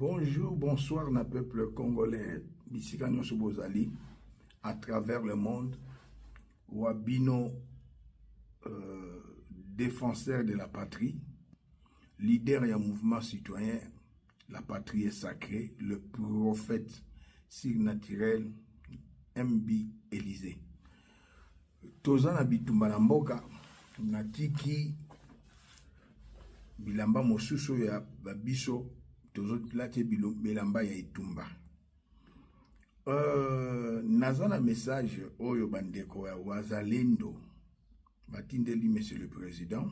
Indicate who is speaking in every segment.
Speaker 1: Bonjour, bonsoir na peuple congolais bisika nyonso bozali à travers le monde wa bino défenseur de la patrie, leader ya mouvement citoyen La patrie est sacrée, le prophète surnaturel MB Élysée. Toza na bitumba na mboka, natiki bilamba mosusu ya babiso, tozolati bilamba ya etumba. Naza na message oyo bandeko ya Wazalendo batindeli monsieur le président.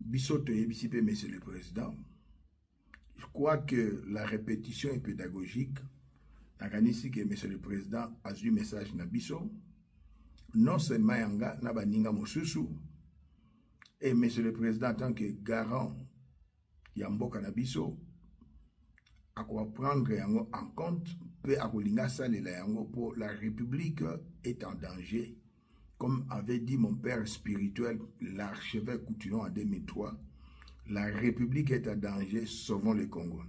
Speaker 1: Biso toyebisi mpe monsieur le président. Je crois que la répétition est pédagogique. Nakanisi ke monsieur le président azwi message na biso, non seulement yanga na baninga mosusu. Et monsieur le président, en tant que garant ya mboka na biso, akoprendre yango en compte mpe akolinga asalela yango mpo la république est en danger. Comme avait dit mon père spirituel, l'archevêque Kutino en 2003, la république est en danger, sauvons le Congo.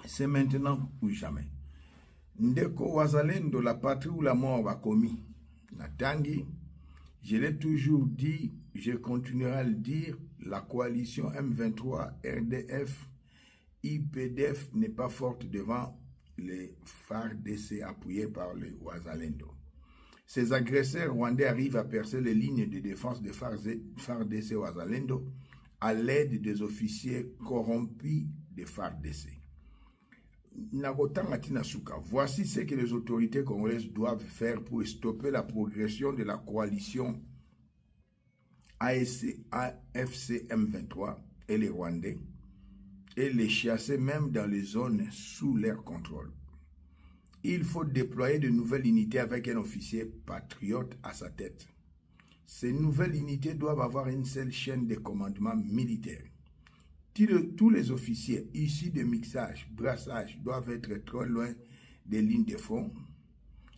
Speaker 1: C'est maintenant ou jamais. Ndeko Wazalendo, la patrie ou la mort bakomi. Natangi, je l'ai toujours dit, je continuerai à le dire, la coalition M23, RDF, IPDF n'est pas forte devant les FARDC appuyés par les Wazalendo. Ces agresseurs rwandais arrivent à percer les lignes de défense de FARDC Wazalendo à l'aide des officiers corrompus de FARDC. Nakotanga tina suka. Voici ce que les autorités congolaises doivent faire pour stopper la progression de la coalition ASC, AFC M23 et les Rwandais et les chasser même dans les zones sous leur contrôle. Il faut déployer de nouvelles unités avec un officier patriote à sa tête. Ces nouvelles unités doivent avoir une seule chaîne de commandement militaire. Tous les officiers issus de mixage, brassage doivent être trop loin des lignes de front.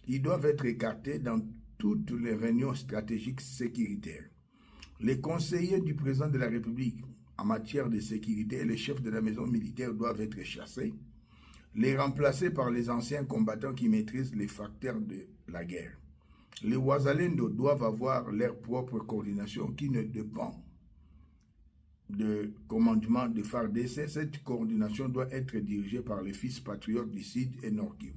Speaker 1: Ils doivent être écartés dans toutes les réunions stratégiques sécuritaires. Les conseillers du président de la République en matière de sécurité et les chefs de la maison militaire doivent être chassés, les remplacer par les anciens combattants qui maîtrisent les facteurs de la guerre. Les Wazalendo doivent avoir leur propre coordination qui ne dépend de commandement de FARDC. Cette coordination doit être dirigée par les fils patriotes du Sud et Nord Kivu.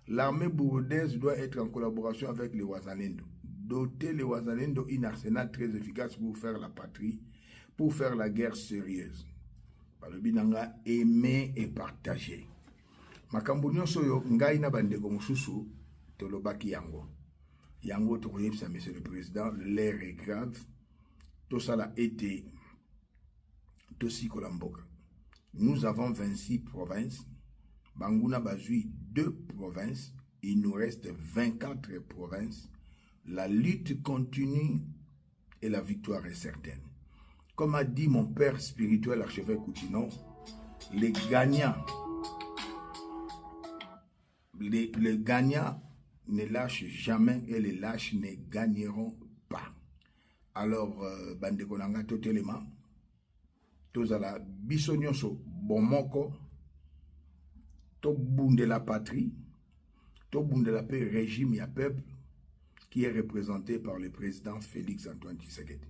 Speaker 1: L'armée burundaise doit être en collaboration avec les Wazalendo. Doter les Wazalendo d'un arsenal très efficace pour faire la patrie, pour faire la guerre sérieuse. Balobi nanga aimer et partager. Makambo nyonso oyo ngai na bandeko mosusu tolobaki yango. Yango tokoyebisa monsieur le président, l'heure est grave. Tosala ete tosikola mboka. Nous avons 26 provinces. Banguna bazwi deux provinces. Il nous reste 24 provinces. La lutte continue et la victoire est certaine. Comme a dit mon père spirituel, archevêque Kutino, les gagnants ne lâchent jamais et les lâches ne gagneront pas. Alors, bandeko na nga, totelema, tozala biso nyonso bomoko, tobundela patrie, tobundela mpe régime ya peuple qui est représenté par le président Félix Antoine Tshisekedi.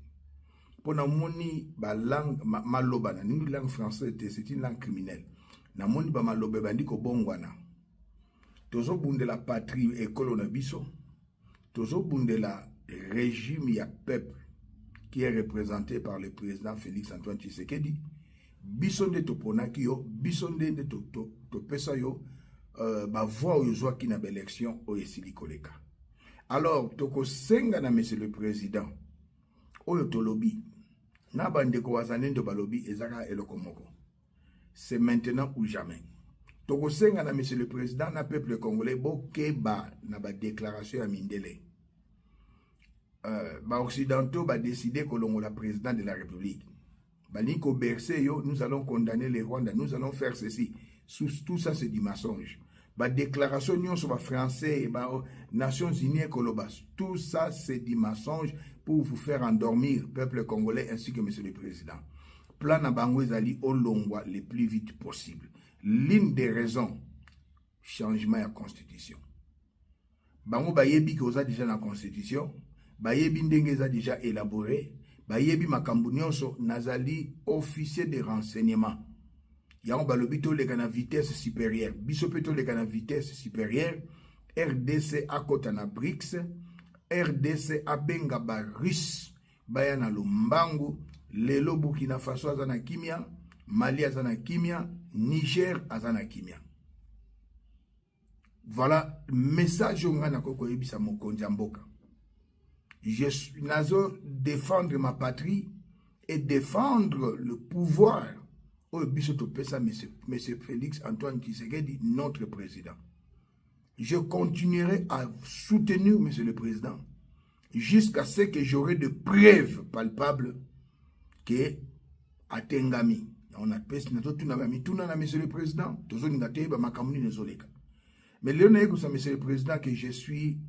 Speaker 1: Mpo namoni balangue maloba na ningi langue française te, c'est une langue criminelle. Namoni bamaloba ebandi kobongwana. Tozobundela patrie, ekolo na biso, tozobundela régime ya peuple qui est représenté par le président Félix Antoine Tshisekedi. Biso nde toponaki yo, biso nde nde topesa yo bavoix oyo ozwaki na baélection oyo esili koleka. Alors tokosenga na monsieur le président, oyo tolobi na bandeko Wazalendo balobi eza kaka eloko moko: c'est maintenant ou jamais. Tokosenga na monsieur le président na peuple congolais, bokeba na badéclaration ya mindele. Baoccidentaux badécider kolongola président de la République, balingi kobercer yo: nous allons condamner les Rwanda, nous allons faire ceci. Tout ça, c'est du mensonge. Badéclaration nyonso bafrançais, Nations unies ekoloba, tout ça, c'est du mensonge pour vous faire endormir, peuple congolais ainsi que monsieur le président. Plan na bango ezali olongwa le plus vite possible. L'une des raisons, changement ya constitution. Bango bayebi ke oza deja na constitution, bayebi ndenge eza deja élaboré, bayebi makambo nyonso. Nazali officier de renseignement. Yango balobi toleka na vitesse supérieure. Biso mpe toleka na vitesse supérieure. RDC akota na BRICS, RDC abenga ba Russe baya na lombangu. Lelo Burkina Faso aza na kimia, Mali aza na kimia, Niger aza na kimia. Voilà message oyo ngai nakoki koyebisa mokonzi ya mboka. Je nazo défendre ma patrie et défendre le pouvoir oyo biso topesa monsieur Félix Antoine Tshisekedi, notre président. Je continuerai à soutenir monsieur le président jusqu'à ce que j'aurai de preuves palpables que atengami. On a pesi nazotuna bamituna na monsieur le président, tozolinga toyeba makambo nini ezoleka. Mais lelo nayebisa monsieur le président que je suis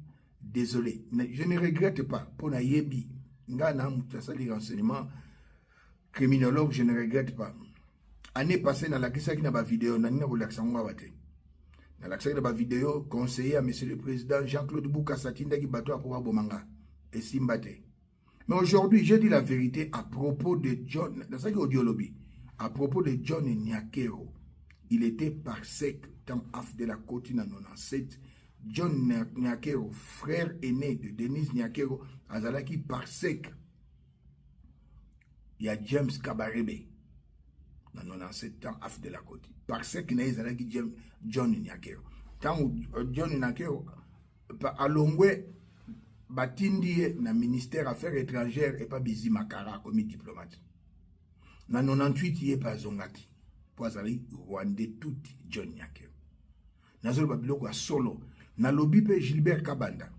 Speaker 1: désolé, je ne regrette pas mpo nayebi ngai na moto asali renseignement criminologue, je ne regrette pas. Année passée nalakisaki na bavideo, nalingi na kolakisa yango awa te, nalakisaki na bavideo conseiller ya monsieur le président Jean-Claude Bukasa atindaki bato apo babomanga, esimba te. Mais aujourd'hui, j'ai dit la vérité à propos de John, nasalaki audio lobi à propos de John Nyakero. Il était parsec tant AFDL akoti na 97. John Nyakero, frère aîné de Denise Nyakero, azalaki parsec ya James Kabarebe na 97 ans. AFDL akoti, parsec na ye ezalaki John Nyakero. Ntango John Nyakero alongwe, batindi ye na ministère affaires étrangères epa Bizima Kara, akomi diplomate na 98. Ye mpe azongaki mpo azali Rwandais tutsi. John Nyakero, nazoloba biloko ya solo. Nalobi mpe Gilbert Kabanda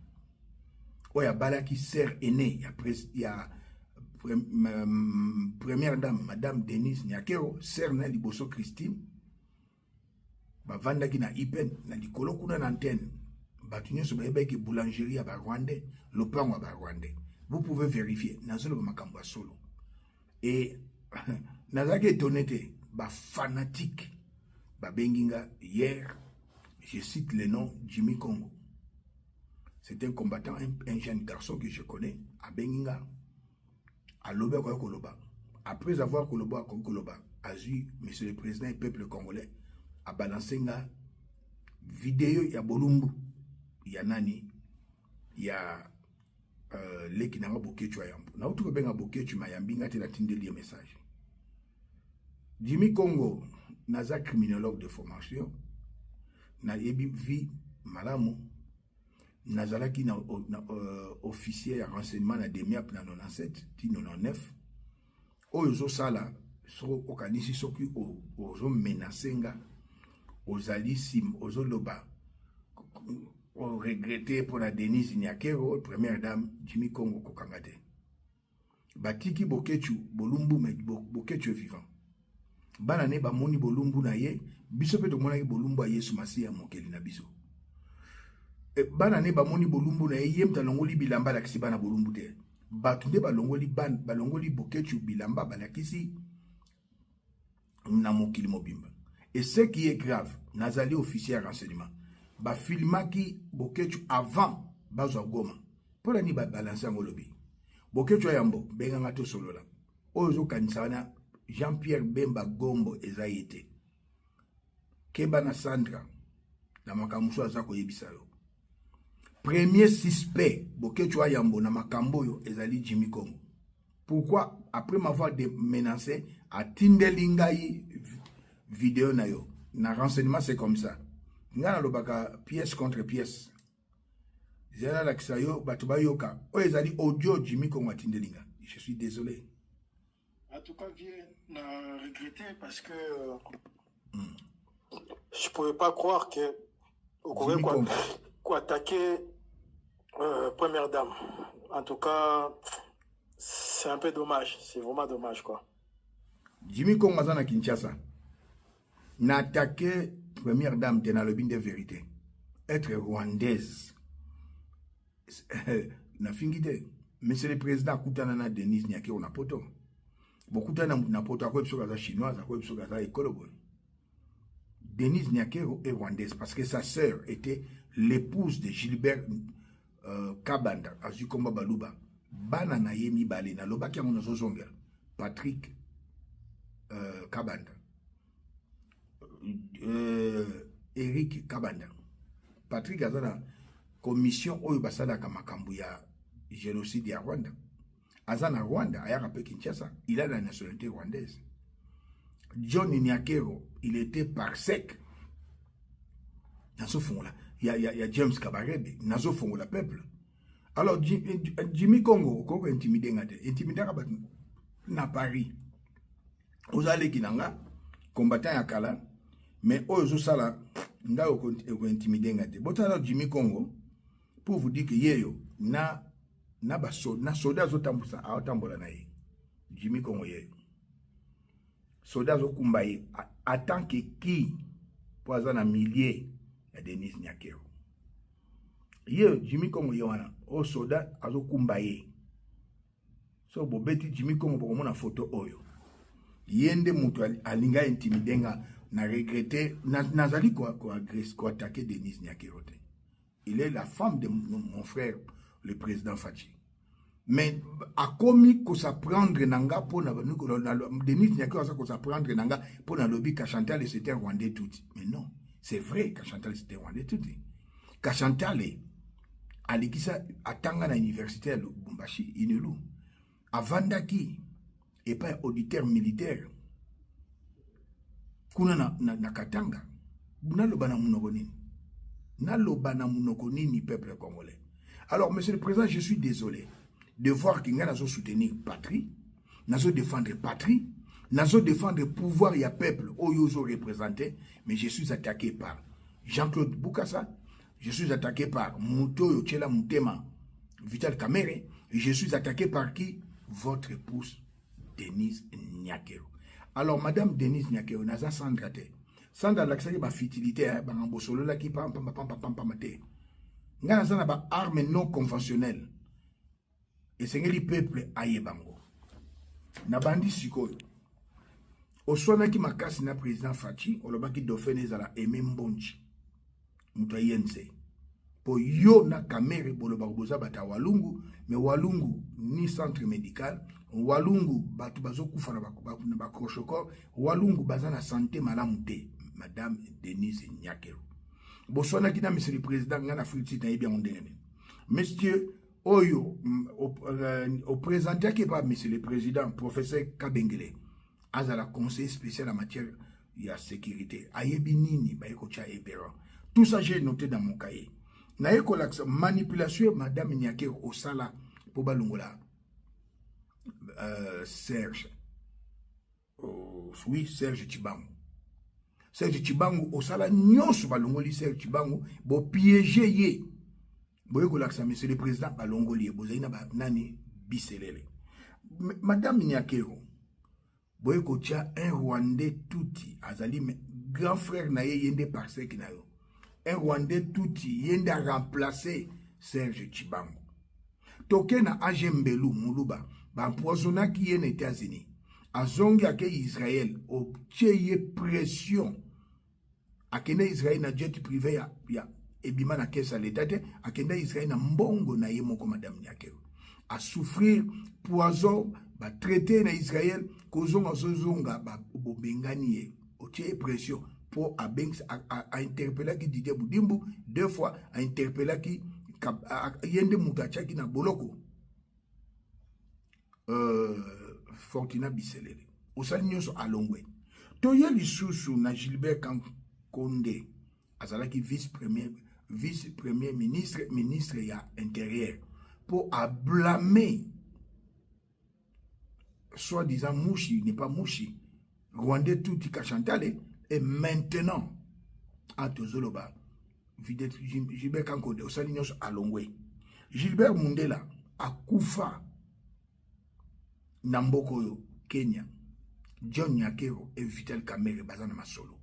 Speaker 1: oyo abalaki sœur aîné ya première dame madame Denise Nyakero, sœur na liboso Christine, bavandaki na Ipen na likolo kuna na antenne. Bato nyonso bayebaki boulangerie ya Barwandais, lopango ya Barwandais. Vous pouvez vérifier, nazoloba makambo ya solo. E nazalaki étonné te, bafanatique babengi nga hier. Je cite le nom, Jimmy Congo, c'est un combattant, un jeune garçon que je connais. Abengi nga, alobi akoki koloba. Après avoir koloba, akoki koloba, azwi monsieur le président et peuple congolais, abalance nga video ya bolumbu ya nani, ya leki nanga Bokecu Ayambo. Nauti kobenga Bokecu, mayambi nga te, natindeli ye message. Jimmy Congo, naza criminologue de formation, nayebi vie malamu. Nazalaki na officier ya renseignement na DEMIAP na 97 ti 99. Oyo ozosala, soki okanisi soki ozomenacer nga, ozali sim, ozoloba oregretter mpona Denise Nyakero, première dame. Jimmy Congo, kokanga te. Batiki Bokecu bolumbu, mais Bokecu est vivant. Bana ne bamoni bolumbu na ye, biso mpe tomonaki bolumbu ya Yesu Masiya, mokeli na biso. E, bana ne bamoni bolumbu na ye. Ye moto alongoli bilamba, alakisi bana bolumbu te. Bato nde balongoli, balongoli Bokecu bilamba, balakisi na mokili mobimba. Et ce qui est grave, nazali officier ya renseignement, bafilmaki Bokecu avant bazwa Goma. Mpo na nini babalance yango lobi? Bokecu Yambo, benganga tosolola. Oyo ozokanisa wana Jean Pierre Bemba Gombo, eza ye te. Keba na Sandra na makambo mosusu aza koyebisa yo. Premier suspect Bokecu Ayambo na makambo oyo ezali Jimmy Congo. Pourquoi, après m'avoir menacé, atindeli ngai video na yo? Na renseignement, c'est comme ça. Ngai nalobaka pièce contre pièce. Ezali nalakisa yo, bato bayoka. Oyo ezali audio Jimmy Congo atindeli nga. Je suis désolé.
Speaker 2: En tout cas, vieux, na regretté parce que je pouvais pas croire que okoki
Speaker 1: Jimmy Congo.
Speaker 2: Quoi attaquer première dame. En tout cas, c'est un peu dommage. C'est vraiment dommage, quoi.
Speaker 1: Jimmy Congo aza na Kinshasa. Na attaqué première dame te, nalobi nde vérité. Être rwandaise, nafingi te. Monsieur le président akutana na Denise Nyakero na poto. Bokutana na mutu na poto, akoyebi soki aza chinoise, akoyebi soki aza ekolo boye. Denise Nyakero est rwandaise parce que sa sœur était l'épouse de Gilbert Kabanda, azwi komba Baluba. Bana na ye mibale, nalobaki yango, nazozongela. Patrick Kabanda, Eric Kabanda. Patrick aza na commission oyo basalaka makambo ya génocide ya Rwanda. Aza na Rwanda, ayaka mpe Kinshasa, il a la nationalité rwandaise. John Nyakero, il était parsec nazofongola ya James Kabarebe, nazofongola peuple. Alors Jimmy Congo, okoki intimider nga te, intimidaka bato na Paris. Oza leki na nga, combattant ya kala, mais oyo ozosala ngai, okointimider nga te. Botala Jimmy Congo pour vous dire que yeyo na soda azotambusa, aotambola na ye. Jimmy Congo yeyo, soda azokumba ye en tant que qui? Mpo aza na milieu ya Denise Nyakero. Ye Jimmy Congo ye wana, oyo soda azokumba ye. So bobeti Jimmy Congo, bokomona foto oyo. Ye nde moto alinga intimider nga. Na regretter, nazali koattaquer Denise Nyakero te. Il est la femme de mon frère, le président Fatshi, mais akomi kos'en prendre na nga mpo na Denise Nyakero. Aza kos'en prendre na nga mpo nalobi Kachantal, c'était un Rwandais tutsi. Mais non, c'est vrai, Kachantal, c'était un Rwandais tutsi. Kachantal alekisa, atanga na université ya Lubumbashi, UNILU. Avandaki epai ya auditeur militaire kuna na Katanga. Naloba na monoko nini? Naloba na monoko nini, peuple congolais? Alors, monsieur le président, je suis désolé de voir que ngai nazo soutenir patrie, nazo défendre patrie, nazo défendre pouvoir ya peuple oyo ozo représenter, mais je suis attaqué par Jean-Claude Bukasa, je suis attaqué par moto oyo otiela motema, Vital Kamerhe. Je suis attaqué par qui? Votre épouse Denise Nyakero. Alors, madame Denise Nyakero, naza Sandra te. Sandra alakisaki bafutilité, bangambo osololaki pampampampampamba te. Ngai naza na baarme non conventionnelle, esengeli peuple ayeba ngo. Nabandi sikoyo. Oswanaki makasi na président Fatshi, olobaki dauphin ezala Aime Mbonji, moto aye nse, mpo yo na Kamerhe bolobaka boza bato ya Walungu. Mais Walungu ni centre médical, Walungu bato bazokufa na bakwashiorkor, Walungu baza na santé malamu te. Madame Denise Nyakero, boswanaki na monsieur le président. Ngai na Afrique, nayebi yango ndenge nini. Monsieur oyo oprésentaki epa monsieur le président, professeur Kabengele, azala conseiller spécial en matière ya sécurité, ayebi nini? Baye kotia ebera. Tout ça, j'ai noté dans mon cahier. Naye kolakisa manipulation madame Nyakero osala mpo balongola Serge, oui, Serge Tshibangu. Serge Tshibangu, osala nyonso, balongoli Serge Tshibangu, bopiéger ye. Boye kolakisa monsieur le président, balongoli ye. Bozali na banani biselele. Madame Nyakero, boye kotia un Rwandais tutsi, azali grand frère na ye, ye nde parsec na yo, un Rwandais tutsi, ye nde aremplace Serge Tshibangu. Toke na ag Mbelu Muluba, baempoisonnaki ye na États-Unis, azongi, ake Israel, otie ye pression, akende Israel na jet privé ya ebima na caisse ya leta te, akende Israel na mbongo na ye moko. Madame Nyakero asouffrir poison, batraité na Israel, kozonga, azozonga, bobengani ye, otie ye pression mpo ainterpellaki Didier Budimbu deux fois, ainterpellaki ye nde moto atiaki na boloko Fortuna Biselele. Osali nyonso, alongwe. Toye lisusu na Gilbert Kankonde, azalaki vice premier ministre, ministre ya intérieur, mpo ablâmer soi-disant Mushi n'est pas Mushi, Rwandais tutsi Kachantale. Et maintenant atozoloba Gilbert Kankonde, osali nyonso, alongwe. Gilbert Mundela akufa na mboka oyo Kenya. John Nyakero et Vital Kamerhe baza na masolo.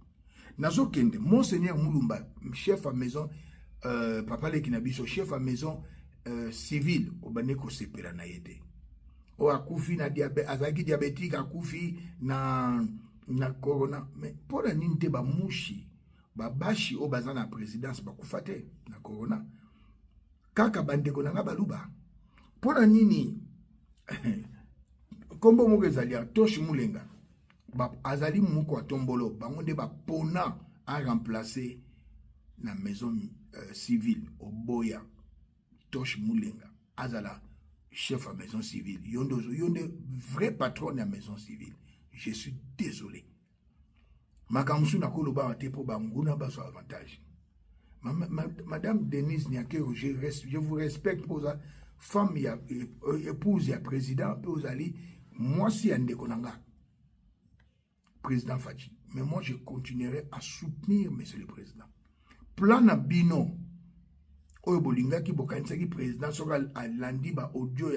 Speaker 1: Nazokende monseigneur Mulumba, chef ya maison, papa leki na biso, chef ya maison civile, obandi kosepela na ye te. Oyo akufi na diabète, azalaki diabétique, akufi na corona. Mais mpo na nini te bamushi? Babashi oyo baza na présidence bakufa te na corona, kaka bandeko na nga baluba. Mpo na nini? Nkombo moko ezali ya Tosh Mulenga, azali moko ya tombolo, bango nde bapona a remplacer na maison civile. Oboya Tosh Mulenga azala chef ya maison civile. Yo nde, yo nde vrai patron ya maison civile. Je suis désolé, makambo mosusu nakoloba te mpo banguna bazwa avantage. Madame Denise Nyakeru, je vous respecte mpo oza femme ya épouse ya président, mpe ozali mwasi ya ndeko na nga président Fatshi. Mais moi, je continuerai à soutenir monsieur le président. Plan na bino oyo bolingaki, bokanisaki président soki alandi ba audio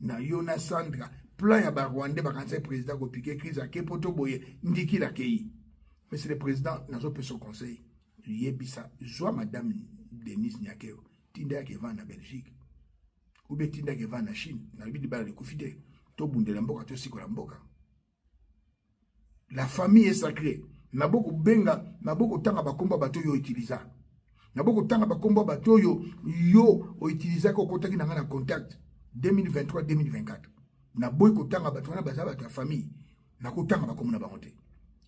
Speaker 1: na yo na Sandra, plan ya Barwandais, bakanisaki président kopiquer crise, ake po to boye ndikila akei. Monsieur le président, nazopesa conseil, yebisa, zwa madame Denise Nyakeru, tinda yake evanda na Belgique ou bien tinda yake evanda na Chine. Nalobi libala likufi te, tobundela mboka, tosikola mboka. La famille est sacrée. Nabokobenga, nabokotanga bakombo ya bato oyo outiliza, nabokotanga bakombo ya bato oyo yo outilisaki, okotaki na ngai na contact 2023, 2024. Naboyi kotanga bato wana, baza bato ya famille. Nakotanga bakombo na bango te.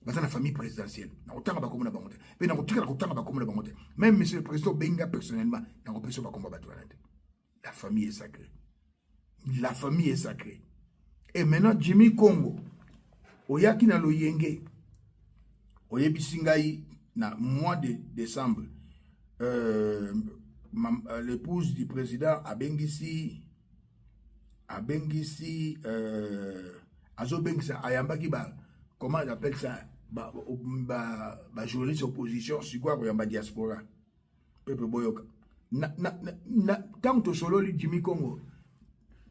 Speaker 1: Baza na famille présidentielle, nakotanga bakombo na bango te, mpe nakotikala kotanga bakombo na bango te. Même monsieur le président obenga personnellement, nakopesa bakombo ya bato wana te. La famille est sacrée, la famille est sacrée. Et maintenant, Jimmy Congo, oyaki na loyenge, oyebisi ngai na mois de décembre, l'épouse du président abengisi, azobengisa, ayambaki ba, comment on appelle ça, ba journaliste opposition. Sikoyo akoyamba diaspora. Pepe, boyoka, ntango tosololi, Jimmy Congo,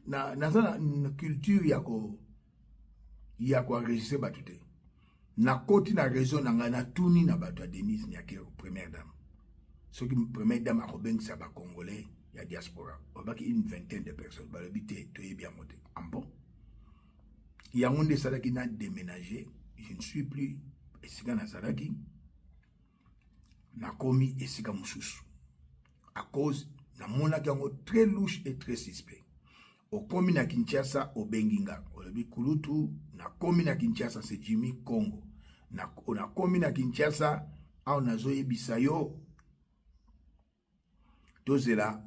Speaker 1: naza na culture ya koenregistrer bato te. Nakoti na réseau na ngai, natuni na bato ya Denise Nyakeru, première dame, soki première dame akobengisa Bacongolais ya diaspora. Babaki une vingtaine de personnes. Balobi te, toyebi yango te. Ah bon? Yango nde esalaki na déménager. Je ne suis plus esika nazalaki, nakomi esika mosusu à cause namonaki yango très louche et très suspect. Okomi na Kinshasa, obengi nga, olobi: "Kulutu, nakomi na Kinshasa, c'est Jimmy Congo, nakomi na Kinshasa awa, nazoyebisa yo tozela."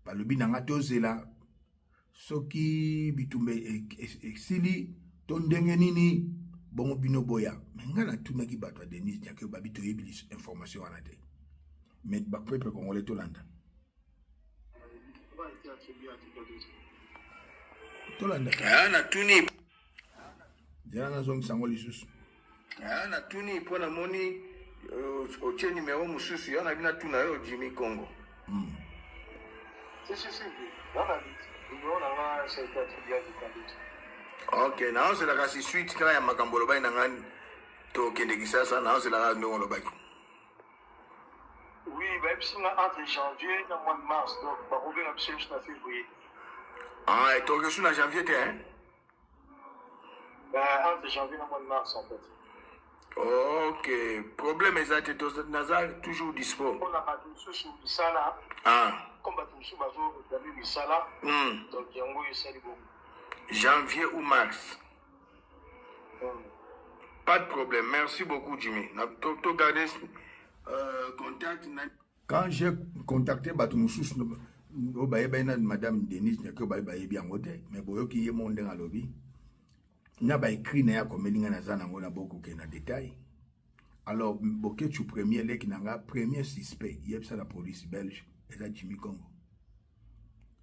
Speaker 1: Balobi na nga tozela soki bitumba esili to ndenge nini, bongo bino boya. Mais ngai natunaki bato ya Denise Nyakeru, babi toyebi information wana te. Mais bapeuple congolais, tolanda, tolanda.
Speaker 3: Natuni.
Speaker 1: Nzela, nazongisa yango lisusu.
Speaker 3: Natuni mpo namoni otie numero mosusu yo na bino. Natuna yo, Jimmy Congo.
Speaker 2: Si, si, si. Numéro na nga, ça a été attribué à quelqu'un d'autre.
Speaker 3: Ok, naozelaka kasi suite kaka ya makambo olobaki na ngai, tokende Kisasa. Naozelaka ndenge olobaki.
Speaker 2: Oui, bayebisi nga entre janvier na mois de mars, donc bakobenga biso biso na février.
Speaker 3: Ah, toke su na janvier te, hein?
Speaker 2: Ben, entre janvier na mois de mars en fait.
Speaker 3: Ok, problème eza te, naza toujours dispo.
Speaker 2: Mpona bato mosusu misala, comme bato mosusu bazoréclamer misala, donc yango oyo esali bongo.
Speaker 3: Janvier ou mars. Pas de problème, merci beaucoup, Jimmy. To garder contact na
Speaker 1: Quand j'ai contacté bato mosusu oyo bayebaki na madame Denise Nyakeru, baye bayebi yango te. Mais boyoki ye mo ndenge alobi na baécrit na ye, akomeli ngai, naza nango na bokokende na détail. Alors, Bokechu premier, leki na nga, premier suspect, yebisa na police belge, eza Jimmy Congo.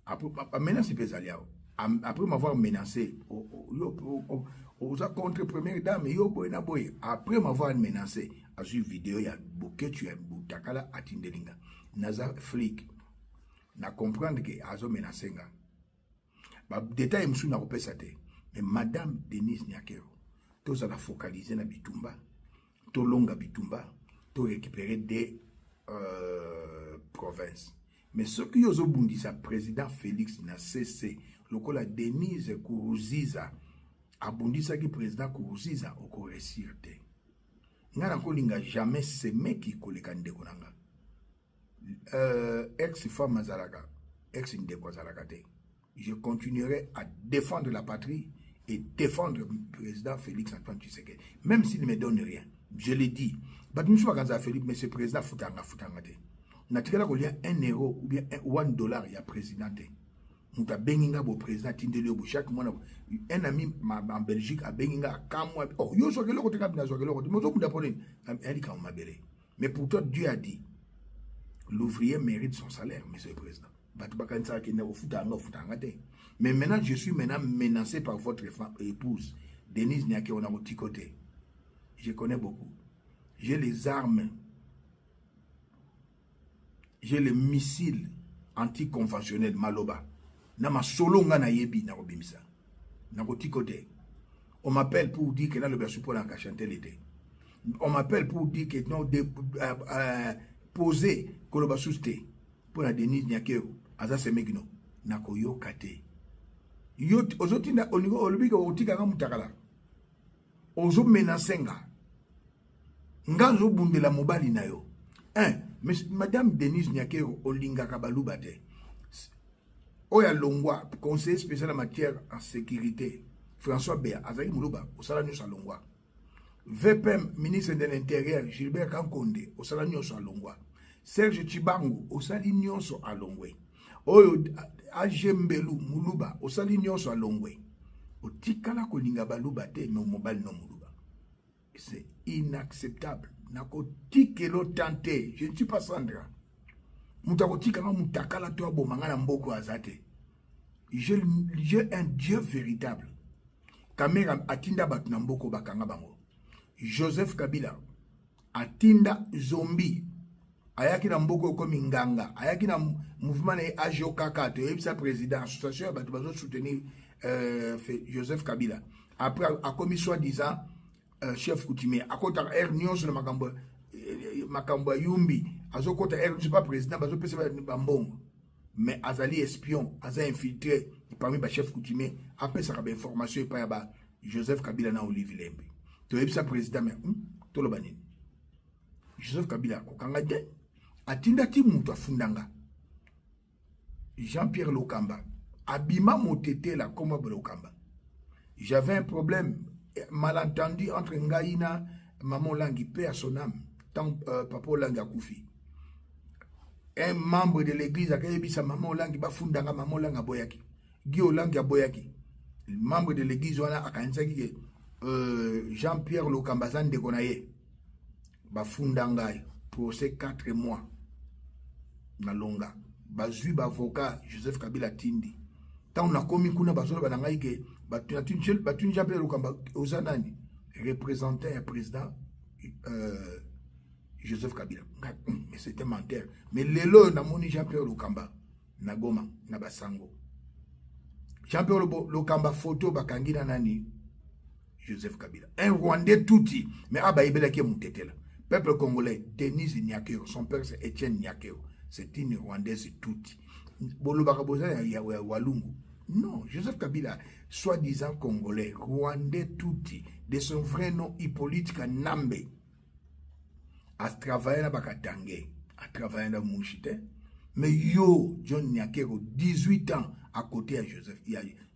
Speaker 1: Après bamenace mpe ezali awa. Après m'avoir menacé, yo oza contre première dame, yo boye na boye. Après m'avoir menacé, azwi video ya Bokechu ya butakala, atindeli nga. Naza flic, na comprendre ke azomenacer nga. Badétail mosusu nakopesa te. Mais madame Denise Nyakeru, tozala focalisé na bitumba, tolonga bitumba, torécupérer des provinces. Mais soki yo ozobundisa président Félix na cc lokola Denise Kuruziza abundisaki président Kuruziza, okoréussir te. Nga nakolinga jamais semeki koleka ndeko na nga. Ex femme azalaka, ex ndeko azalaka te. Je continuerai à défendre la patrie et défendre le président Félix Antoine Tshisekedi, même s'il ne me donne rien. Je l'ai dit. Bato mosusu bakanzaka Félix, mais ce président futanga futanga te. Natikala kolia 1 euro ou bien 1 dollar ya président te. Moto abengi nga bo président atindeli yo bo chaque mois. Un ami en Belgique abengi nga, akamwa: "Oh, yo ozwaka eloko te?" Kabi nazwaka eloko te, mais ozobunda mpo nini? Eyalikambo mabele. Mais pour toi, Dieu a dit: "L'ouvrier mérite son salaire." Monsieur le président, bato bakanisaka kende kofuta yanga, ofuta yanga te. Mais maintenant, je suis maintenant menacé par votre épouse Denise Nyakeru. Na kotiko te. Je connais beaucoup, j'ai les armes, j'ai les missiles anticonventionnels. Maloba na masolo nga nayebi, nakobimisa, nakotiko te. On m'appelle pour dire que nalobi asu mpona Chantel te. On m'appelle pour dire que non, de, poser koloba susu te mpona Denise Nyakeru aza semeki. No, nakoyoka te. Yo ozotinda, olingi olobi ke otikanga mutakala, ozomenacer nga. Nga nzobundela mobali na yo. Un, madame Denise Nyakeru, olingaka baluba te. Oyo alongwa conseiller spécial en matière en sécurité, François Beya, azalaki moluba, osala nyonso, alongwa. VPM, ministre de l'Intérieur, Gilbert Kankonde, osala nyonso, alongwa. Serge Tshibangu, osali nyonso, alongwe. Oyo AG Mbelu, moluba, osali nyonso, alongwe. Otikala kolinga baluba te, mais mobali no moluba, c'est inacceptable. Nakotikela otan te. Je ne suis pas Sandra. Moto akotikanga mutakala to aboma nga na mboka aza te. J'ai un Dieu véritable. Kamerhe atinda bato na mboka, bakanga bango. Joseph Kabila atinda zombi, ayaki na mboka okomi nganga, ayaki na mouvement na ye ajo kaka. Toyebisa président, association ya bato bazosoutenir Joseph Kabila. Après akomi soi-disant chef coutumier, akotaka aire nyonso na makambo ya yumbi, azokota aire nyonso pa président, bazopesa bambongo, mais azali espion, aza infiltré parmi bachef coutumier, apesaka bainformation epai ya ba Joseph Kabila na Olive Lembe. Toyebisa président, mais toloba nini? Joseph Kabila akokanga te, atinda ti moto afundanga Jean-Pierre Lokamba, abima motetela kombo Lokamba. J'avais un problème malentendu entre ngai na mama Olangi, paix à son âme. Tant papa Olangi akufi, un membre de l'église akayebisa mama Olangi bafundanga. Mama Olangi aboyaki, Guy Olangi aboyaki. Membre de l'église wana akanisaki ke Jean-Pierre Lokamba aza ndeko na ye. Bafunda ngai, procès 4 mois, nalonga. Bazwi baavocat, Joseph Kabila tindi. Ntango nakomi kuna, bazoloba na ngai ke batuni Jean-Pierre Lokamba: "Oza nani?" "Représentant ya président Joseph Kabila." Mais c'était menteur. Mais lelo oyo namoni Jean-Pierre Lokamba na Goma na basango. Jean-Pierre Lokamba, photo bakangi na nani? Joseph Kabila, un Rwandais tutsi, mais abayebelaki ye motetela. Peuple congolais, Denise Nyakeru, son père, c'est Etienne Nyakeru, c'est une Rwandaise tutsi. Bolobaka boza ya Walungu. Non, Joseph Kabila, soi-disant congolais, Rwandais tutsi, de son vrai nom Hippolyte Kanambe, atravaille na bakatange, atravaille na Mushi te. Mais yo, John Nyakeru, 18 ans à côté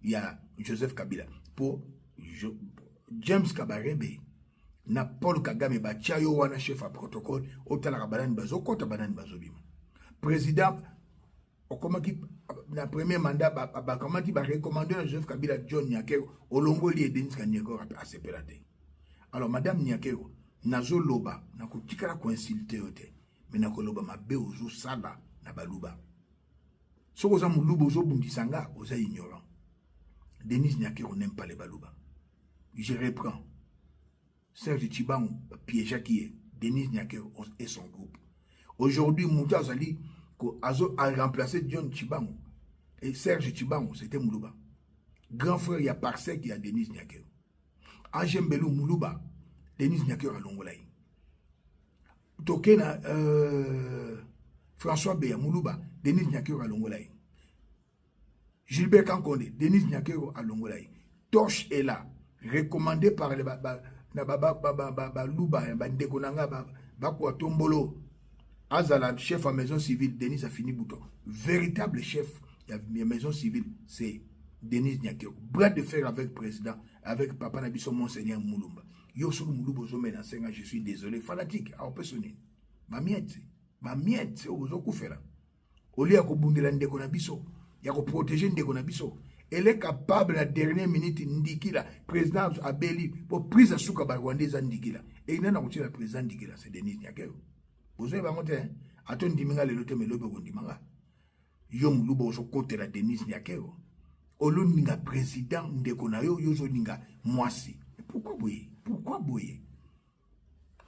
Speaker 1: ya Joseph Kabila, pour James Kabarebe na Paul Kagame, batia yo wana chef ya protocole, otalaka banani bazokɔta, banani bazobima. Président okomaki na premier mandat, bakamati barecommande na Joseph Kabila John Nyakeru, olongoli ye. Denise Nyakeru asepela te. Alors, madame Nyakeru, nazoloba, nakotikala koinsulter yo te, mais nakoloba mabe ozosala na baluba. Soki oza moluba, ozobundisa nga, oza ignorant. Denise Nyakeru n'aime pas les Baluba. Je reprends: Serge Tshibangu bapiégeaki ye, Denise Nyakeru et son groupe. Aujourd'hui, moto azali azo remplacer John Tshibangu et Serge Tshibangu, c'était moluba, grand frère ya Parsec ya Denise Nyakeru. Ange Mbelu, moluba, Denise Nyakeru alongola ye. Toke na François Beya, moluba, Denise Nyakeru alongola ye. Gilbert Kankonde, Denise Nyakeru alongola ye. Torche est là, recommandé par les ba, ba, na baluba, bandeko na nga bakuwa tombolo, azala chef ya maison civile. Denise afini bouton. Véritable chef ya maison civile, c'est Denise Nyakeru, bras de fer avec président, avec papa na biso monseigneur Mulumba. Yo soki Moluba ozomenacer nga, je suis désolé, fanatique. Aopesa nini? Bamiettes, bamiettes oyo bozokufela olie ya kobundela ndeko na biso, ya koprotéger ndeko na biso. Elle est capable na dernière minute, ndikila président abeli po prise asuka, Barwandais eza ndikila einai na kotiela président ndikila. C'est Denise Nyakeru. Bozoyeba yango te. Ata ondimi nga lelo te, mais lobi okondima nga. Yo Moluba ozokotela Denise Nyakeru, oloninga président ndeko na yo, yo ozolinga mwasi. Pourquoi boye? Pourquoi boye?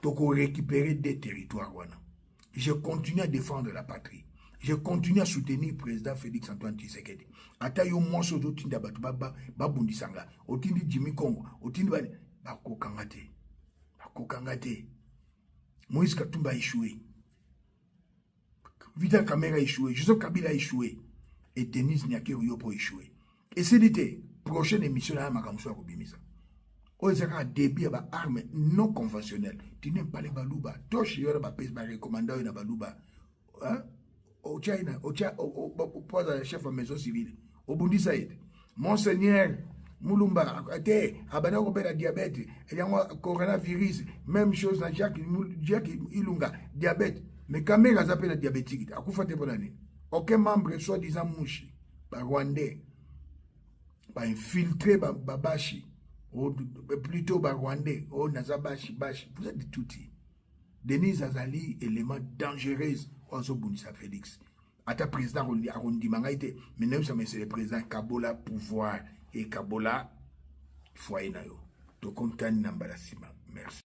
Speaker 1: Tokorécupérer des territoires wana. Je continue à défendre la patrie, je continue à soutenir président Félix Antoine Tshisekedi. Ata yo mwasi ozotinda bato babundisanga, otindi Jimmy Congo, otindi bani, bakokanga te, bakokanga te. Moïse Katumbi a échoué, Vital Kamerhe a échoué, Joseph Kabila a échoué et Denise Nyakeru, yo mpo échoué. Esili te. Prochaine émission na ya makambo so ya kobimisa oyo eza kaka début ya baarmes non conventionnelles. Tu n'aimes pas les Baluba, toshe yo na bapesi barecommander oyo na Baluba, otya otya po azala chef ya maison civile, obundisa ye te. Monseigneur Mulumba te abanda kobela diabète, yango coronavirus, même chose na Jacques Ilunga, diabète. Mais Kamerhe aza mpe na diabétique te, akufa te. Mpona nini? Aucun membre soi-disant mushi, Barwandais bainfiltré, babashi plutôt, Barwandais oyo naza bashi bashi, vous êtes Tutsi. Denise azali élément dangereuse oyo azobundisa Félix. Ata président akondima ngai te, mais nayebisa, monsieur le président, kabola pouvoir, ekabola foyer na yo. Tokontani na mbala nsima. Merci.